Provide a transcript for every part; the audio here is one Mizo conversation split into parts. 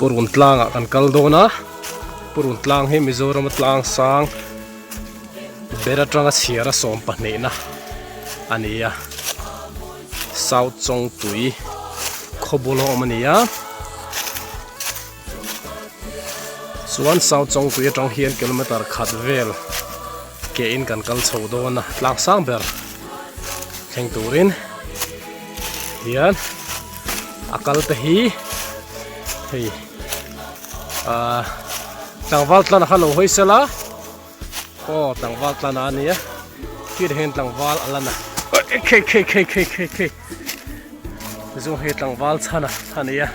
Purun tlangah kan kal dawn a, Purun tlang hi Mizorama tlang sang ber atanga chhiar a 12 na a ni a, South Chawngtui khawbul a awm a ni a, chuan South Chawngtui atang hian kilometer khat vel ke in kan kal chho dawn a, tlang sang ber thleng turin hian a kal te hi hei ahh tlangval tlan kha lo hawi sela aw tlangval tlan a nia khi te hian tlangval a lan a khei khei khei khei khei khei zu hei tlangval chhan a a nia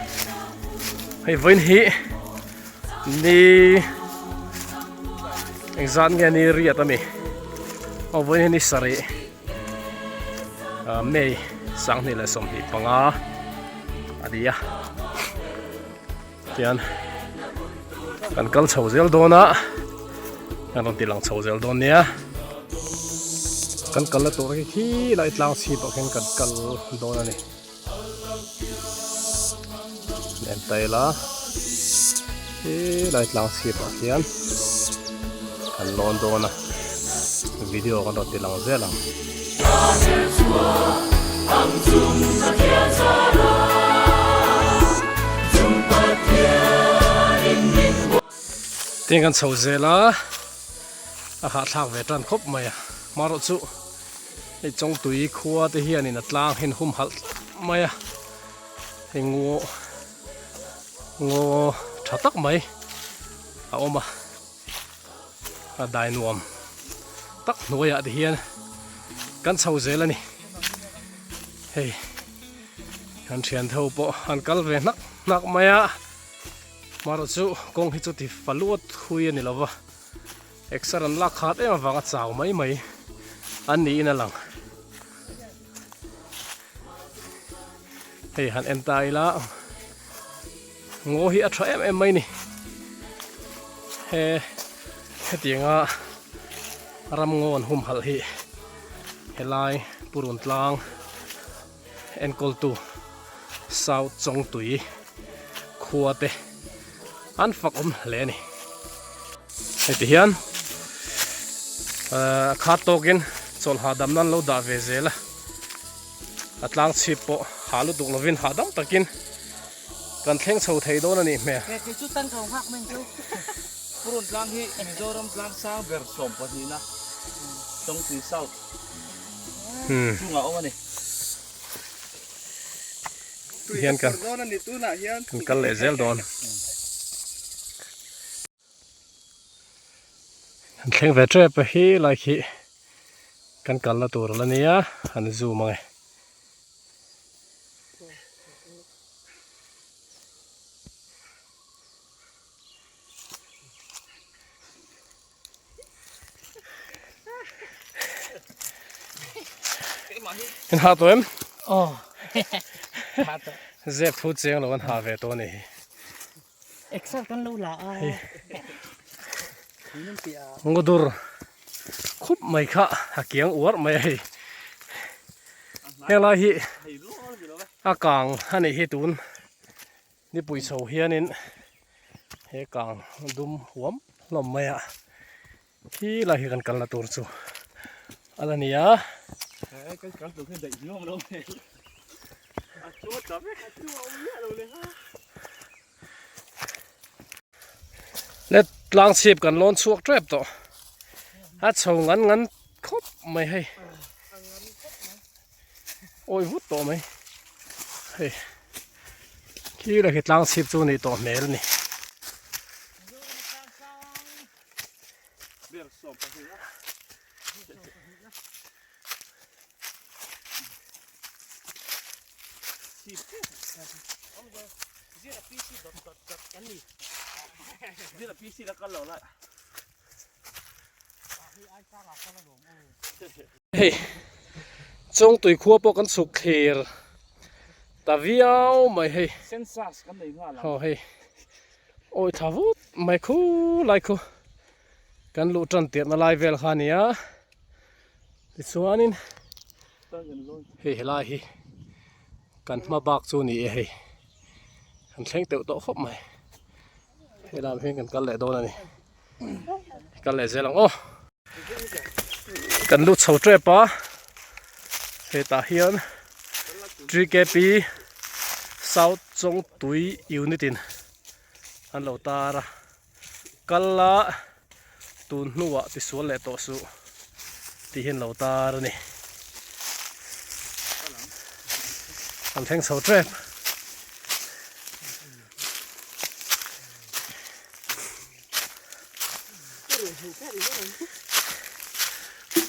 hei vawiin hi ni engzat nge ni riat ami aw vawiin hi ni sarih May 2025 a ni a tian kan kal chho zel dawn a kan rawn ti lang chho zel dawn nia kan kal na tur hi khi lai tlang chhip ah khian kan kal dawn a ni en ta ila khi lai tlang chhip ah khian kan lawn dawn a video kan rawn ti lang zel ang. Tin kan chho zel a a hahthlak ve tan khawp mai a hmarawh chu hei Chawngtui khua te hianin a tlang hin humhalh mai a hei ngaw ngaw tha tak mai a awm a a dai nuam tak hnuaiah te hian kan chho zel a ni hei kan thian tho pawh an kal ve hnak hnak mai a marawh chu kawng hi chu ti fa luat hui a ni lo va exer an lak khat em avanga chau mai mai an niin a lang hei han en ta ila ngaw hi a tha em em mai ni he hetianga ram ngaw an humhalh hi helai purun tlang enkawltu South Chawngtui khua te an fak awm hle a ni. Heti hian a khat tawkin chawlh hahdam nan lo dah ve zel a, a tlang chhip pawh hah lutuk lovin hahdam takin kan thleng chho thei dawn a nih hmel. Kei chu tan kho nghak mai chu. Purun tlang hi Mizoram tlang sang ber 12 na Chawngtui South chungah awm a ni. Hian kan kan kal leh zel dawn. Kan thleng ve tep a hi lai khi kan kalna tur ala nia an zoom ang e. In ha tawh em? Aw. Ha tawh. Zep thu cheng lo an ha ve tawh a ni hi. Exer kan lo la a. Ngudur khup mai kha a kiang uar mai a hei. Helai hi a kang a nih hi tun nipui chho hianin he kang dum huam hlawm mai a khi lai hi kan kalna tur chu a la ni a. Le tlang chhip kan lawn chhuak tep tawh a chho ngan ngan khawp mai hei awi vut tawh mai hei khi la khi tlang chhip chu nih tawh hmel a ni. Hei Chawngtui khua pawh kan chhuk thlir ta viau mai hei aw hei awi tha vut mai khu lai khu kan luh tan tirhna lai vel kha a nia tichuanin hei helai hi kan hma bak chu a ni e hei kan thleng teuh tawh khawp mai. Helam hian kan kal leh dawn a ni. Kal leh zel ang aw. Kan lut chho tep a. Hetah hian TKP South Chawngtui Unit in an lo tar a. Kal la tun hnuah tisual leh tawh suh tih hi an lo tar a ni. Kan thleng chho tep.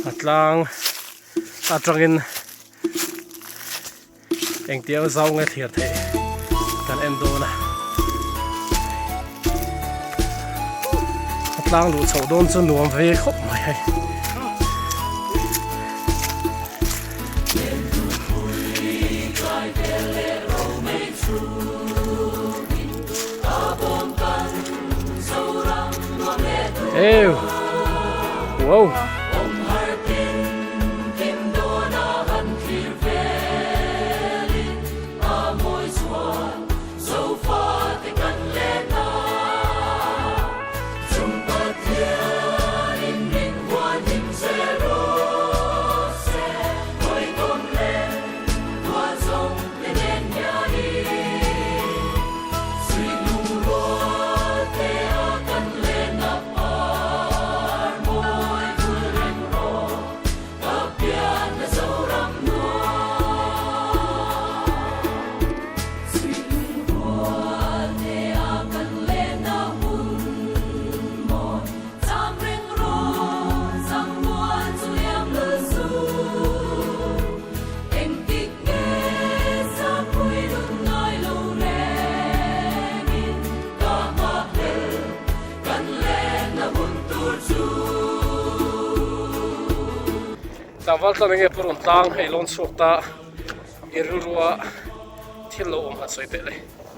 A tlang atangin engtiang zau nge thlir theih kan en dawn a a tlang luh chhoh dawn chu nuam ve khawp mai hei. Ew. Wow. Tlangval tlan enge purun tlang hei lawn chhuak ta i rilrua thil lo awm han sawi teh le.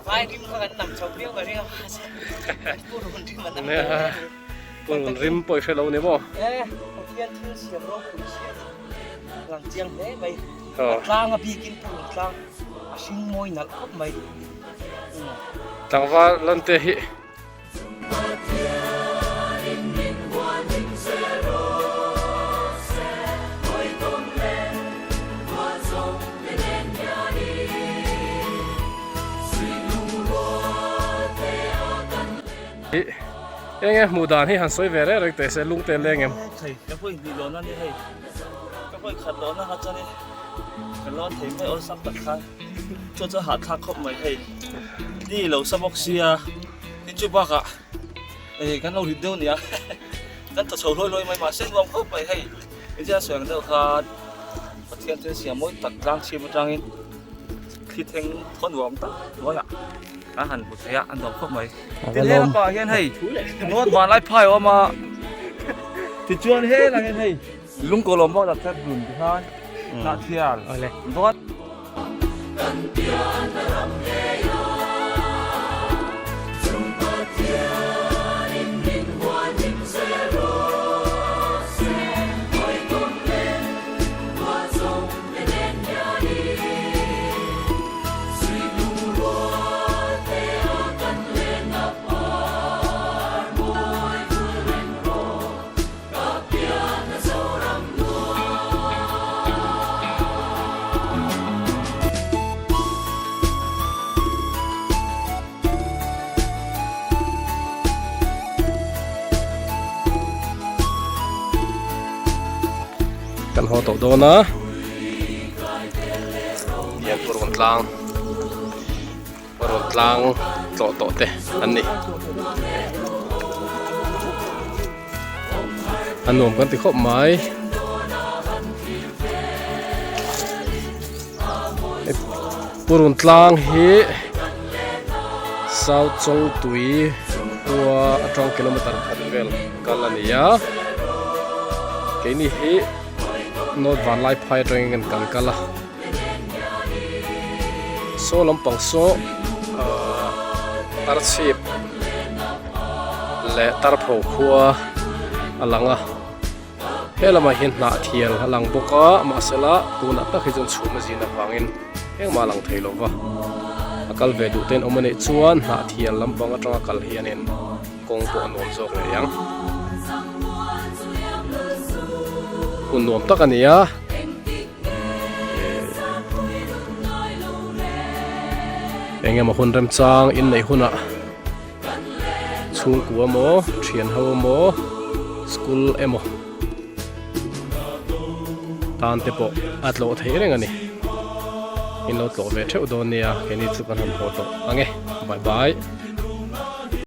Vai rim kha kan nam chho viau ka ring a mahse purun rim a nam viau a ni. Purun rim pawh i hre lo ni maw? E Pathian thil siam ropui siam lang chiang hle mai. A tlang a bikin purun tlang a hring mawi nalh khawp mai. Tlangval lan te hi. Eng e hmuh dan hi han sawi ve reng reng teh se lung te leng em. Thei ka pawh inhnih lawna ni hei ka pawh inkhat lawna kha chuan in ka lawn thei mai awlsam tak khan chu chu hahthlak khawp mai hei ni lo sa bawk sia tin chu bakah eh kan lo rit deuh nia kan thaw chho hlawi hlawi mai mahse nuam khawp mai hei engtin a sawi ang deuh khan Pathian thil siam mawi tak tlang chhim atangin thli thleng thaw nuam tak hnuaiah kan han hmu thei a a nuam khawp mai tin he lamah hian hei North Vanlai phai a awm a tichuan helaiah hian hei lungkaw lawm bawk tak dun ti khan Hnahthial dawn. Kan haw tawh dawn a hian purun tlang purun tlang tlawh tawh te an ni a nuam kan ti khawp mai purun tlang hi South Chawngtui khua atang kilometer khat vel kal a ni a keini hi North Vanlaiphai atangin kan kal a saw lampang saw ahh tarchhip leh tarpho khua a lang a he lamah hian hnah thial a lang bawk a mahsela tunah tak hi chuan chhum a zin avangin engmah a lang thei lo va. A kal ve duh ten awm a nih chuan Hnahthial lampang atanga kal hianin kawng pawh a nuam zawk ngei ang. Hun nuam tak a ni a. Eng emaw hun remchang inneih hunah chhungkua emaw thian ho emaw school emaw tan te pawh a tlawh theih reng a ni in lo tlawh ve theuh dawn nia keini chu kan han haw tawh ang e bye bye.